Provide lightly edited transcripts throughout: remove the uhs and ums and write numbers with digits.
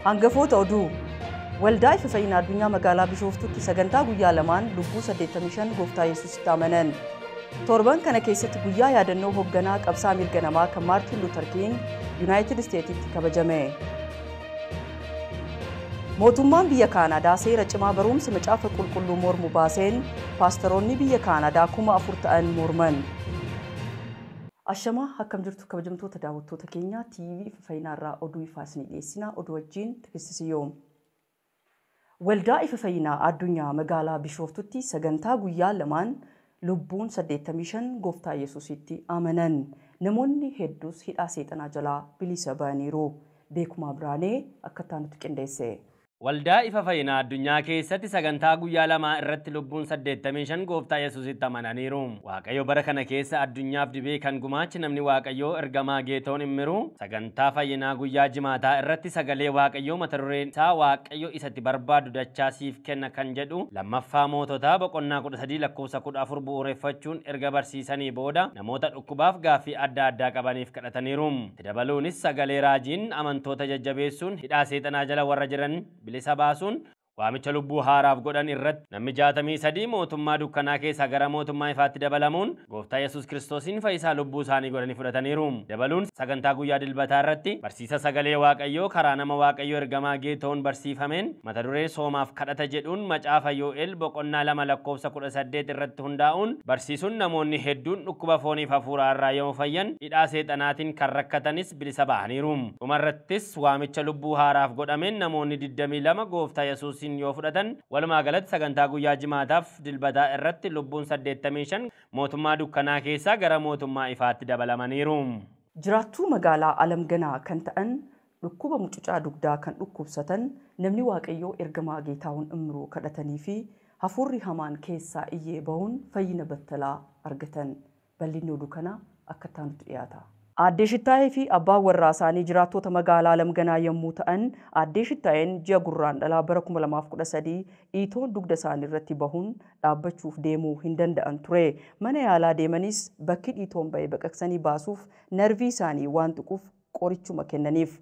Hangafoota oduu. Waldaa Ifa Fayyinaa Addunyaa magaalaa Bishooftutti sagantaa guyyaa lamaan lubbuu 85 Gooftaa Yesuusitti amanan. Torban kana keessatti guyyaa yaadannoo hoogganaa qabsaa mirga namaa kan Maartin Luuter King Yuunaayitid Isteetitti kabajame. Mootummaan biyya Kaanaadaa seera cimaa barumsa macaafa qulqulluu mormu baaseen paastaroonni biyya Kaanaadaa 4,000 ta'an morman. Ashamaa, akkam jirtu kabajamtoota daawwattoota keenya? TV Ifa Fayyinaa irraa oduu ifaa isinii dhiyeessina. Oduu wajjin Tigistisiyoo. Waldaa Ifa Fayyinaa Addunyaa magaalaa Bishooftutti sagantaa guyyaa lamaan lubbuun 85 Gooftaa Yesuusitti amanan. Namoonni hedduus hidhaa seexanaa jalaa bilisa ba'aniiru. Beekumaa Biraanee akka nutti qindeesse. Waldaa Ifa Fayyinaa Addunyaa keessatti sagantaa guyyaa lamaa irratti lubbuun 85 Gooftaa Yesuusitti amananiiru. Waaqayyo bara kana keessa addunyaaf dibee kan gumaachi namni Waaqayyoo ergamaa Geetoon Immiruu sagantaa fayyinaa guyyaa jimaataa irratti sagalee Waaqayyoo mata dureen isaa "Waaqayyo isatti barbaadu dachaa siif kenna" kan jedhu Lammaffaa Moototaa boqonnaa 13 lakkoofsa 14 bu'uureffachuun erga barsiisanii booda namoota dhukkubaaf gaaffii adda addaa qabaniif kadhataniiru. Itti dabaluunis sagalee raajiin amantoota jajjabeessuun, hidhaa seexanaa jala warra jiran bilisa baasuun waamicha lubbuu haaraaf godhan irratti namni 63 mootummaa dukkanaa keessaa gara mootummaa ifaatti dabalamuun Gooftaa Yesuus Kiristoosiin fayyisaa lubbuu isaanii godhanii fudhataniiru. Dabaluun sagantaa guyyaa dilbataa irratti barsiisa sagalee Waaqayyoo karaa nama Waaqayyoo ergamaa Geetoon barsiifameen mata duree "Soomaaf kadhata" jedhuun macaafa Yoo'el boqonnaa 2 lakkoofsa 18 irratti hundaa'uun barsiisuun namoonni hedduun dhukkuba fooniif hafuuraa irraa yoo fayyan, hidhaa seexanaatiin kan rakkatanis bilisa ba'aniiru. Dhumarrattis waamicha lubbuu haaraaf godhameen namoonni 22 Gooftaa Yesuusin yoo fudhatan, walumaa galatti sagantaa guyyaa jimaataaf dilbataa irratti lubbuun 85 mootummaa dukkanaa keessaa gara mootummaa ifaatti dabalamaniiru. Jiraattuu magaalaa Alamganaa kan ta'an, dhukkuba mucucaa dugdaa kan dhukkubsatan namni Waaqayyoo ergamaa Geetaawun Immiruu kadhatanii fi hafuurri hamaan keessaa iyyee bahuun fayyina battalaa argatan. Bal'inni oduu kanaa akka nutti dhiyaata. Aaddee Shittaayee fi abbaan warraa isaanii jiraattota magaalaa Alamganaa yommuu ta'an, Aaddee Shittaayeen ji'a Gurraandhalaa bara 2013 dhiitoon dugda isaanii irratti bahuun dhaabbachuuf deemuu hin danda'an ture. Mana yaalaa deemanis bakki dhiitoon ba'e baqaqsanii baasuuf narvii isaanii waan tuquuf qorichuma kennaniif.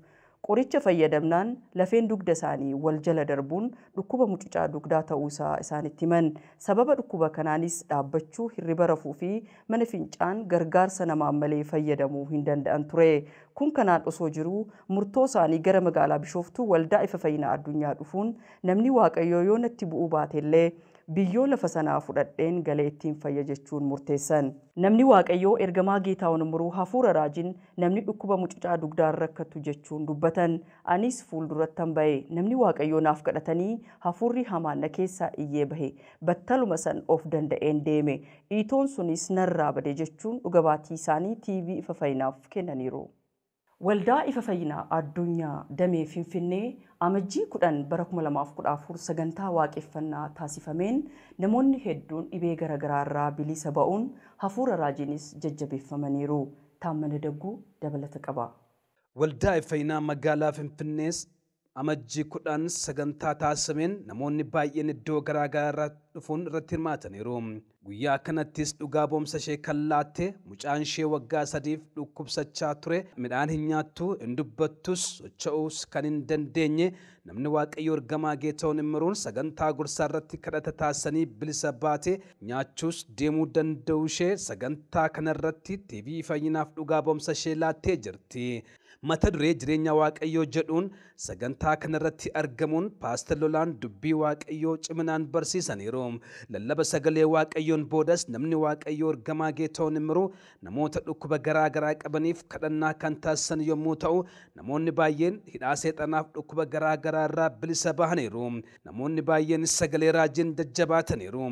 Qoricha fayyadamnaan lafeen dugda isaanii wal jala darbuun dhukkuba mucucaa dugdaa ta'uu isaa isaanitti himan. Sababa dhukkuba kanaanis dhaabbachuu, hirriba rafuu fi mana fincaan gargaarsa namaan malee fayyadamuu hin danda'an ture. Kun kanaan osoo jiruu murtoo isaanii gara magaalaa Bishooftuu Waldaa Ifa Fayyinaa Addunyaa dhufuun, namni Waaqayyoo yoo natti bu'uu baatellee biyyoo lafa sanaa fudhadheen galee ittiin fayya jechuun murteessan. Namni Waaqayyoo ergamaa Geetaawun Immiruu hafuura raajiin namni dhukkuba mucucaa dugdaan rakkattu jechuun dubbatan. Anis fuuldurattan bahe, namni Waaqayyoo naaf kadhatanii hafuurri hamaan na keessaa iyyee bahe. Battaluma san of danda'een deeme. Dhiitoon sunis narraa bade jechuun dhuga baatii isaanii TV Ifa Fayyinaaf kennaniiru. Waldaa Ifa Fayyinaa Addunyaa damee Finfinnee Amajjii 10 bara 2014 sagantaa waaqeffannaa taasifameen namoonni hedduun dhibee garaagaraa irraa bilisa ba'uun hafuura raajiinis jajjabeeffamaniiru. Taammana Dagguu dabalata qaba. Waldaa Ifa Fayyinaa magaalaa Finfinnees Amajjii 10 sagantaa taasifameen namoonni baay'een iddoo garaagaraa irraa dhufuun irratti hirmaataniiru. Guyyaa kanattis dhugaa boomsa ishee kan laatte mucaan ishee waggaa 3f dhukkubsachaa ture, midhaan hin nyaattu, hin dubbattus, socho'uus kan hin dandeenye, namni Waaqayyo ergamaa Geetahuun Immiruun sagantaa gorsaa irratti kadhata taasisanii bilisa baate, nyaachuus deemuu danda'u ishee sagantaa kanarratti TV Fayyinaaf dhugaa boomsa ishee laattee jirti. Mata duree "Jireenya Waaqayyoo" jedhuun sagantaa kanarratti argamuun Paaster Lolaan dubbii Waaqayyoo ciminaan barsiisaniiru. Lallaba sagalee Waaqayyoon boodas namni Waaqayyoo ergamaa Geetahuun Immiruu namoota dhukkuba garaa garaa qabaniif kadhannaa kan taasisan yommuu ta'u, namoonni baay'een hidhaa seexanaaf dhukkuba garaa garaa irraa bilisa bahaniiru. Namoonni baay'een sagalee raajiin jajjabaataniiru.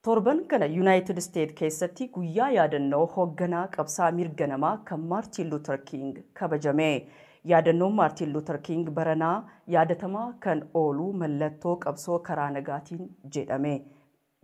Torban kana Yuunaayitid Isteet keessatti guyyaa yaadannoo hoogganaa qabsaa mirga namaa kan Maartiin Luuter King kabajame. Yaadannoon Maartiin Luuter King baranaa yaadatamaa kan oolu mallattoo qabsoo karaa nagaatiin jedhame.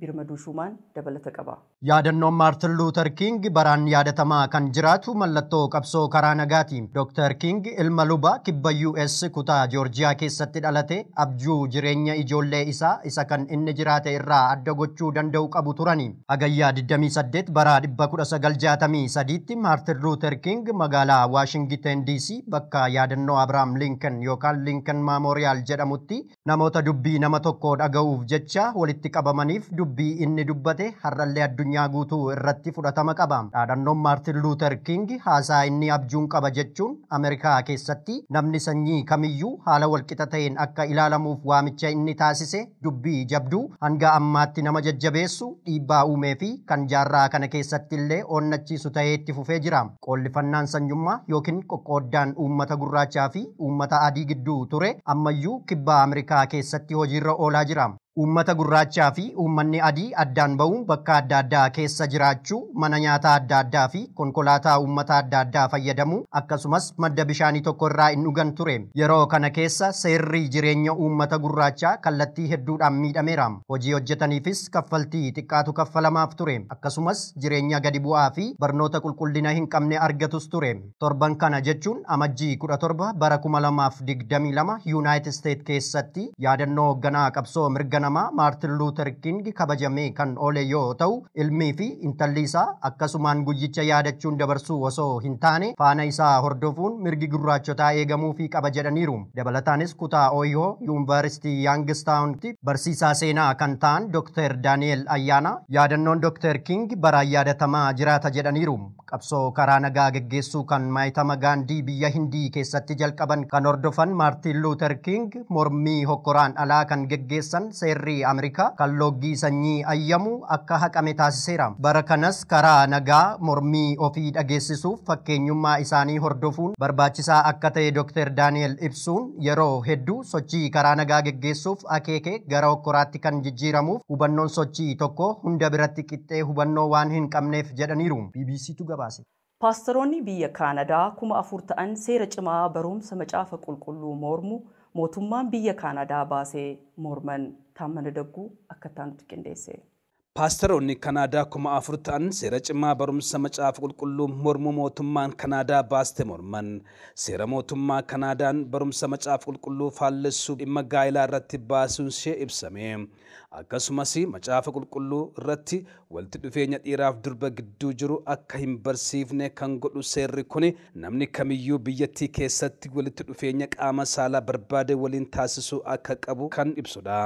Birmaduu Shuumaan dabalata qaba. Yaadannoon Maartin Luuter King baraan yaadatamaa kan jiraatu mallattoo qabsoo karaa nagaati. Dr. King ilma luba kibba US kutaa Joorjiyaa keessatti dhalate abjuu jireenya ijoollee isaa isa kan inni jiraate irraa adda gochuu danda'u qabu turani. Hagayyaa 28 bara 1963tti Maartin Luuter King magaalaa Waashingiten DC bakka yaadannoo Abrahaam Lincoln yookaan Lincoln Memorial jedhamutti namoota dubbii nama tokko dhaga'uuf jecha walitti qabamaniif dubbii inni dubbate har'allee addunyaa guutuu irratti fudhatama qaba. Dhaadannoon Maartin Luuter King haasaa inni abjuun qaba jechuun Ameerikaa keessatti namni sanyii kamiyyuu haala walqixa ta'een akka ilaalamuuf waamicha inni taasise dubbii jabduu hanga ammaatti nama jajjabeessu dhiibbaa uumee fi kan jaarraa kana keessatti illee onnachiisu ta'ee itti fufee jira. Qoollifannaan sanyummaa yookiin qoqqooddaan uummata gurraachaa fi uummata adii gidduu ture ammayyuu kibba Ameerikaa keessatti hojiirra oolaa jira. Uummata gurraachaa fi uummanni adii addaan ba'uun bakka adda addaa keessa jiraachuu, mana nyaataa adda addaa fi konkolaataa uummata adda addaa fayyadamuu akkasumas madda bishaanii tokko irraa hin dhugan ture. Yeroo kana keessa seerri jireenya uummata gurraachaa kallattii hedduudhaan miidhameera. Hojii hojjetaniifis kaffaltii xiqqaatu kaffalamaaf ture. Akkasumas jireenya gadi bu'aa fi barnoota qulqullina hin qabne argatus ture. Torban kana jechuun amajjii 17 bara 2022 Yuunaayitid Steet keessatti yaadannoo hoogganaa qabsoo mirga namaa Maartin Luuter King kabajamee kan oole yoo ta'u ilmii fi intalli isaa akkasumaan guyyicha yaadachuun dabarsuu osoo hin taane faana isaa hordofuun mirgi gurraachotaa eegamuufii qaba jedhaniiru. Dabalataanis kutaa Ohio Yuunivarsiitii Youngstowntti barsiisaa seenaa kan ta'an Dr. Daniel Ayyaana yaadannoon Dr. King baraan yaadatamaa jiraata jedhaniiru. Qabsoo karaa nagaa geggeessuu kan Mahatma Gaandii biyya Hindii keessatti jalqaban kan hordofan Maartin Luuter King mormii hokkoraan alaa kan geggeessan seerri Ameerikaa kan loogii sanyii ayyamu akka haqame taasiseera. Bara kanas karaa nagaa mormii ofii dhageessisuuf fakkeenyummaa isaanii hordofuun barbaachisaa akka ta'e Dr. Daniel ibsuun yeroo hedduu sochii karaa nagaa geggeessuuf akeeke gara hokkoraatti kan jijjiiramuuf hubannoon sochii tokko hunda biratti qixxee hubannoo waan hin qabneef jedhaniiru. BBCtu gabaase. Paasteroonni biyya Kaanadaa 4,000 ta'an seera cimaa barumsa macaafa qulqulluu mormu mootummaan biyya Kaanadaa baasee morman Taammana Dagguu akka taanutti qindeesse. Paasteroonni Kanaadaa 4,000 ta'an seera cimaa barumsa macaafa qulqulluu mormuu mootummaan Kanaadaa baaste morman. Seera mootummaa Kanaadaan barumsa macaafa qulqulluu faallessuu dhimma gaa'ilaa irratti baasuun ishee ibsame. Akkasumas macaafa qulqulluu irratti walitti dhufeenya dhiiraaf durba gidduu jiru akka hin barsiifne kan godhu seerri kun namni kamiyyuu biyyattii keessatti walitti dhufeenya qaama saalaa barbaade waliin taasisuu akka qabu kan ibsudha.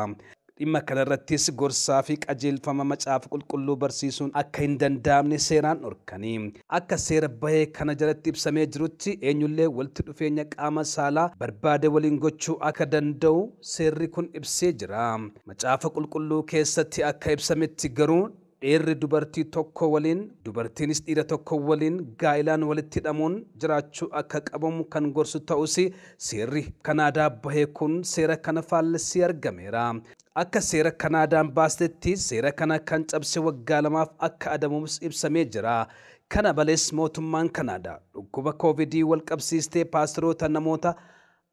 Dhimma kanarrattis gorsaa fi qajeelfama macaafa qulqulluu barsiisuun akka hin danda'amne seeraan dhorkanii. Akka seera bahee kana jalatti ibsamee jirutti eenyullee walitti dhufeenya qaama saalaa barbaade waliin gochuu akka danda'u seerri kun ibsee jira. Macaafa qulqulluu keessatti akka ibsametti garuu dhiirri dubartii tokko waliin dubartiinis dhiira tokko waliin gaa'ilaan walitti hidhamuun jiraachuu akka qabamu kan gorsu ta'us seerri Kanaadaa bahee kun seera kana faallessee argameera. Akka seera Kanaadaan baastetti seera kana kan cabse waggaa 2 akka adabamus ibsamee jira. Kana malees mootummaan Kanaadaa dhukkuba koovidii wal qabsiistee paasteroota namoota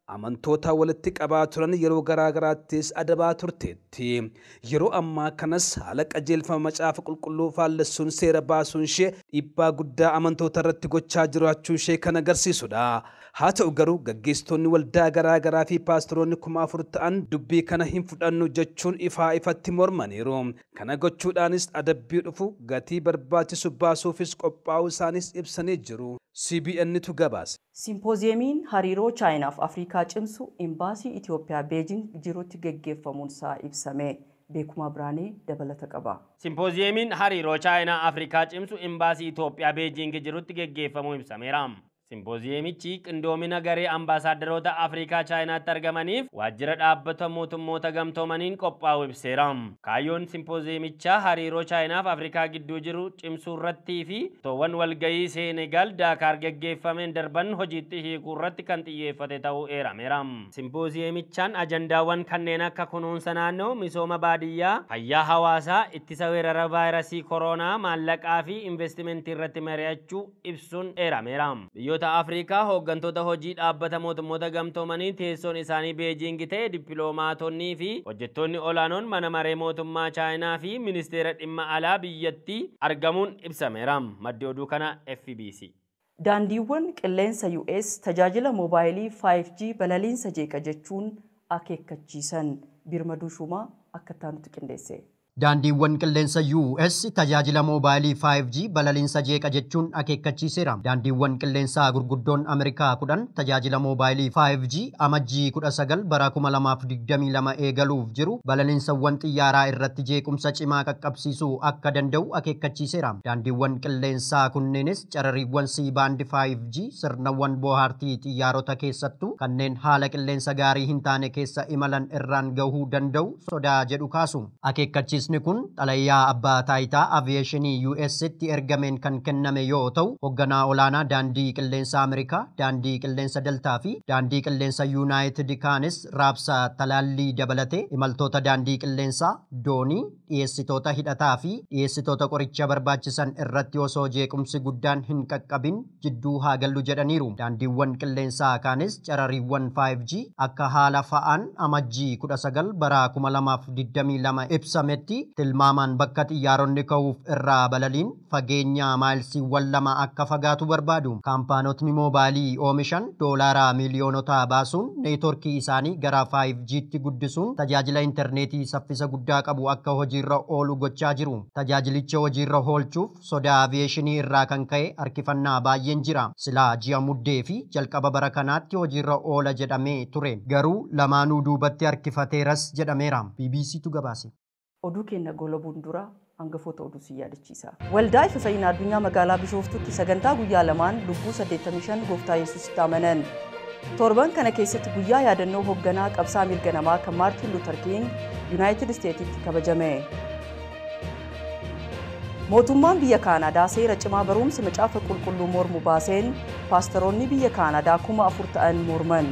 amantoota walitti qabaa turan yeroo garaa garaattis adabaa turteetti. Yeroo ammaa kanas haala qajeelfama macaafa qulqulluu faallessuun seera baasuun ishee dhiibbaa guddaa amantoota irratti gochaa jiraachuu ishee kan agarsiisudha. Haa ta'u garuu gaggeessitoonni waldaa garaa garaa fi paasteroonni 4,000 ta'an dubbii kana hin fudhannu jechuun ifaa ifatti mormaniiru. Kana gochuudhaanis adabbii dhufu gatii barbaachisu baasuufis qophaa'uu isaanis ibsanii jiru. CBNtu gabaase. Simpooziyemiin hariiroo Chaayinaaf Afrikaa cimsu imbaasii Itoophiyaa Beejing jirutti geggeeffamuun isaa ibsame. Beekumaa Biraanee dabalata qaba. Simpooziyemiin hariiroo Chaayinaa Afrikaa cimsu imbaasii Itoophiyaa Beejing jirutti geggeeffamuu ibsameera. Simpooziyemichi qindoomina garee ambaasaadarota Afrikaa Chaayinaatti argamaniif waajjira dhaabbata mootummoota gamtoomaniin qophaa'u ibseera. Kaayyoon simpooziyemichaa hariiroo Chaayinaaf Afrikaa gidduu jiru cimsuu irrattii fi toowwan walgahii Seenegaal Daakaar geggeeffameen darban hojiitti hiikuu irratti kan xiyyeeffate ta'uu eerameera. Simpooziyemichaan ajandaawwan kanneen akka kunuunsa naannoo, misooma baadiyyaa, fayyaa hawaasaa, ittisa weerara vaayirasii koronaa, maallaqaa fi investimentii irratti mari'achuu ibsuun eerameera. biyyoota Afrikaa, hooggantoota hojii dhaabbata mootummoota gamtoomanii teessoon isaanii Beejiing ta'e, dippiloomaatonnii fi hojjettoonni olaanoon mana maree mootummaa Chaayinaa fi ministeera dhimma alaa biyyattii argamuun ibsameera. Maddi oduu kana FBC. Daandiiwwan qilleensa US tajaajila moobaayilii 5G balaliinsa jeeqa jechuun akeekkachiisan. Birmaduu Shuumaa akka taanutti qindeesse. Daandiiwwan qilleensa US tajaajila moobaayilii 5G balaliinsa jeeqa jechuun akeekkachiiseera. Daandiiwwan qilleensaa gurguddoon Ameerikaa 10 tajaajila moobaayilii 5G amajjii 19 bara 2022 eegaluuf jiru balaliinsawwan xiyyaaraa irratti jeequmsa cimaa qaqqabsiisuu akka danda'u akeekkachiiseera. Daandiiwwan qilleensaa kunneenis carariiwwan C-band 5G sirnawwan bohaartii xiyyaarota keessattuu kanneen haala qilleensa gaarii hin taane keessa imalan irraan gahuu danda'u sodaa jedhu kaasu. Akeekkachiisni kun xalayaa abbaa taayitaa aviyeeshinii US'tti ergameen kan kenname yoo ta'u, hoogganaa olaanaa daandii qilleensa Ameerikaa, daandii qilleensa Deltaa fi daandii qilleensa Yuunaayitid kaanis raabsa talaallii dabalatee imaltoota daandii qilleensaa, doonii, dhiyeessitoota hidhataa fi dhiyeessitoota qoricha barbaachisan irratti osoo jeequmsi guddaan hin qaqqabin jidduu haa gallu jedhaniiru. Daandiiwwan qilleensaa kaanis carariiwwan 5G akka haala fa'aan amajjii 19 bara 2022 ibsametti tilmaamaan bakka xiyyaaronni ka'uuf irraa balaliin fageenya maayilsiiwwan 2 akka fagaatu barbaadu. Kaampaanotni moobaayilii oomishan doolaaraa miiliyoonota baasuun neetworkii isaanii gara 5G'tti guddisuun tajaajila intarneetii saffisa guddaa qabu akka hojiirra oolu gochaa jiru. Tajaajilicha hojiirra oolchuuf sodaa aviyeeshinii irraa kan ka'e harkifannaa baay'een jira. Silaa ji'a muddee fi jalqaba bara kanaatti hojiirra oola jedhamee ture. Garuu lamaanuu duubatti harkifateeras jedhameera. BBCtu gabaase. Oduu keenya golabuun dura hangafoota oduu si yaadachiisa. Waldaa Ifa Fayyinaa Addunyaa magaalaa Bishooftutti sagantaa guyyaa lamaan lubbuu 85 gooftaa Yesuusitti amanan. Torban kana keessatti guyyaa yaadannoo hoogganaa qabsaa mirga namaa kan Maartin Luuter King Yuunaayitid Isteetitti kabajame. Mootummaan biyya Kaanaadaa seera cimaa barumsa macaafa qulqulluu mormu baaseen paastaroonni biyya Kaanaadaa 4,000 ta'an morman.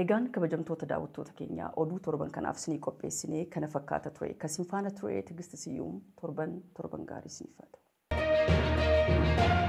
Egaan kabajamtoota daawwattoota keenyaa oduu torban kanaaf isinii qopheessinee kana fakkaata ture. Kasiin faana ture Tigist Siyyuum torban gaarii isiniif haa ta'u.